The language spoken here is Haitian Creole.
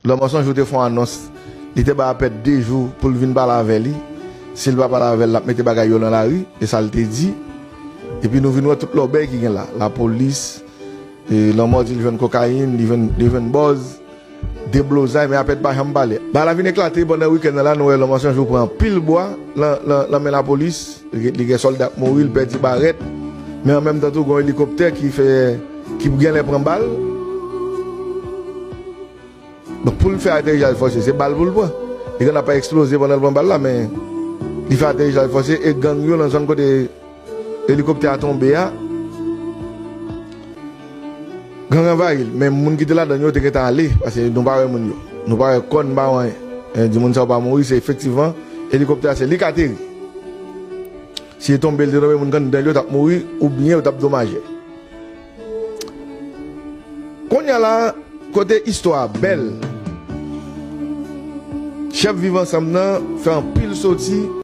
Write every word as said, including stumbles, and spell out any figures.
Lanmò Sanjou te fè yon anons, li te bay Apèd de jou pou l vin pale avè li. Si l pa pale avè l, l ap mete bagay yo nan lari, e sa l te di. Epi nou vin wè tout lòbèy ki gen la. Lapolis, e, Lanmò di l jwenn kokayin, li jwenn, li jwenn bòz, deblozay, men Apèd pa janm pale. Bagay la vin eklate pandan wikenn nan la, nou wè Lanmò Sanjou pran anpil bwa nan, nan, nan men lapolis. Li gen, li gen sòlda k mouri, l pèdi barèt. Men an menm tan tou, gen yon elikoptè ki fè, ki genlè pran bal. Donk, pou l fè aterisaj fòse, se bal pou l pran. Li konn ap eksploze pandan l pran bal la, men li fè aterisaj fòse e gang yo nan zòn kote elikoptè a tonbe a, gang anvayi l. Men moun ki te ladan yo te gentan ale, paske nou pa wè moun yo. Nou pa wè kò, n pa wè anyen. E, di moun sa yo pa mouri, se efektivman elikoptè a, se li k ateri. Si l tonbe, l te tonbe, moun k anndan l yo t ap mouri, oubyen yo t ap domaje. Kounye a la, kote istwa a bèl, chèf Viv Ansanm nan fè anpil soti.